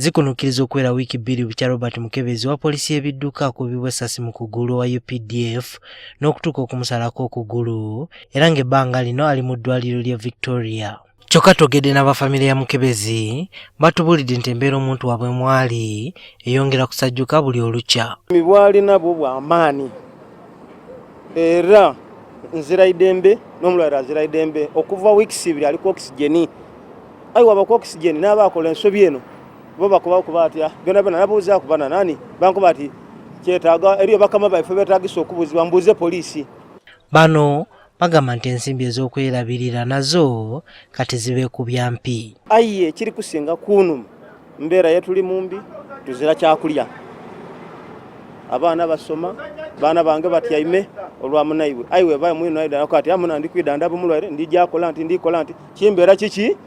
Zikunukkiriza okuwera wiiki 2 bukya Robert Mukebezi wa poliisi y'ebidduka akubibwa essasi mu kugulu owa UPDF n'okutuuka okumusalako okugulu era ng'ebbanga lino ali mu ddwaliro lya Victoria. Kyokka twogedde n'abafamire ya Mukebezi batubuulidde nti embeera omuntu waabwe mwali eyongera kusajjuka buli olukya. Bwalina bwo bw'amaanyi era nzira idembe n'omulwaire azira idembe okuva wiikisi 2 aliko oxygen. Ayi waba ku oxygen n'aba akola ensobi eno bo bakuba kuba atya byona byona nabuuza kuba na nani bankuba ati kyetaaga eriyo bakama baffe beetagisa okubuuzibwa mbuuze poliisi. Bano bagamba nti ensimbi ez'okwerabirira nazo kati zibeekubya mpi. Aye kiri kusinga kunuma mbeera yetuli mumbi tuzira kyakulya abaana basoma baana bange batyaime olwa munaibwe ayi webaye mwino ayi ati amuna ndi kwidanda bumulwaire ndijakola nti ndikola nti kimbeera kiki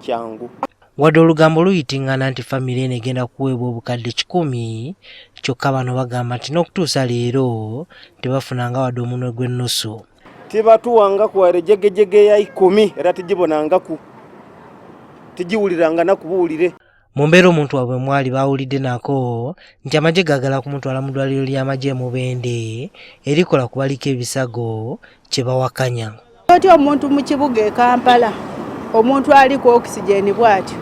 kyangu. Wadde olugambo luyitingana nti famire eno egenda kuweebwa obukadde 100 kyokka bano bagamba nti n'okutuusa leero tebafunanga wadde omunwe gw'ennusu. Tibatuwanga kuwaire jegejege ya 10 era tijibonangaku tijiwuliranga nakubuwulire. Mu mbeera omuntu waabwe mwali baawulidde nako nti amagye gaagala kumutwala mu ddwaliro ly'amagye e Mubende erikola ku baliko ebisago kye bawakanya. Oti omuntu mu kibuga e Kampala omuntu ali ku oxygen bw'atyo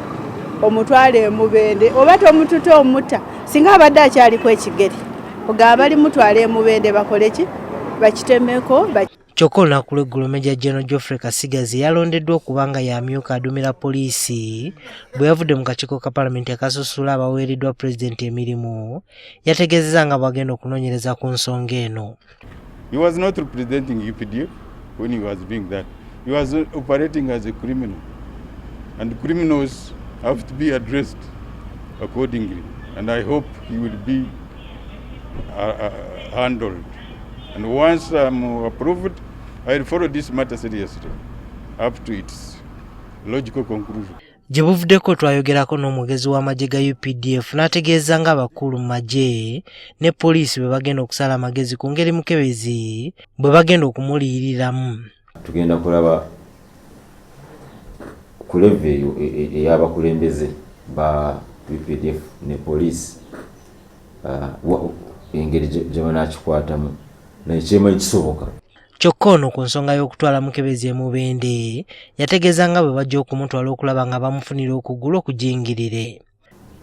omutwale e Mubende oba tomututa omutta singa abadde akyaliko ekigere ogamba bali mutwala e Mubende bakole ki bakitemeko. Kyokka olunaku lw'eggulo Major General Geoffrey Kasigazi yalondeddwa okuba nga y'amyuka adumira poliisi bwe yavudde mu kakiiko ka palamenti akasusula abaweereddwa pulezidenti emirimu yategeezezza nga bw'agenda okunoonyereza ku nsonga eno. He was not representing UPDF when he was doing that. He was operating as a criminal. And criminals have to be addressed accordingly. And I hope he will be handled. And once I'm approved, I will follow this matter seriously up to its logical conclusion. Gye buvuddeko twayogerako n'omwogezi w'amagye ga UPDF n'ategeeza ng'abakulu mu magye ne poliisi bwe bagenda okusala amagezi ku ngeri Mukebezi bwe bagenda okumuliyiriramu. Tugenda kulaba ku level eyo ey'abakulembeze ba UPDF ne poliisi engeri gye banaakikwatamu naye kyemanyi kisoboka. Kyokka ono ku nsonga y'okutwala Mukebezi e Mubende yategeeza nga bwe bajja okumutwala okulaba nga bamufunira okugulu okujingirire.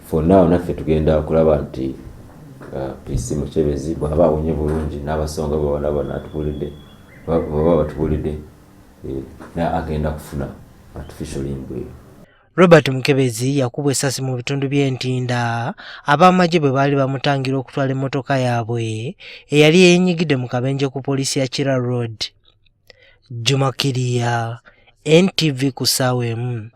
For now naffe tugenda kulaba nti PC Mukebezi bw'aba awonye bulungi n'abasonga bwe bana banatubulidde baba batubulidde naye agenda kufuna artificial limb eyo. Robert Mukebezi yakubwa essasi mu bitundu by'Entinda ab'amagye bwe baali bamutangira okutwala emmotoka yaabwe eyali yenyigidde mu kabenje ku poliisi ya Kira Road. Juma Kiriya, NTV ku ssaawa 1.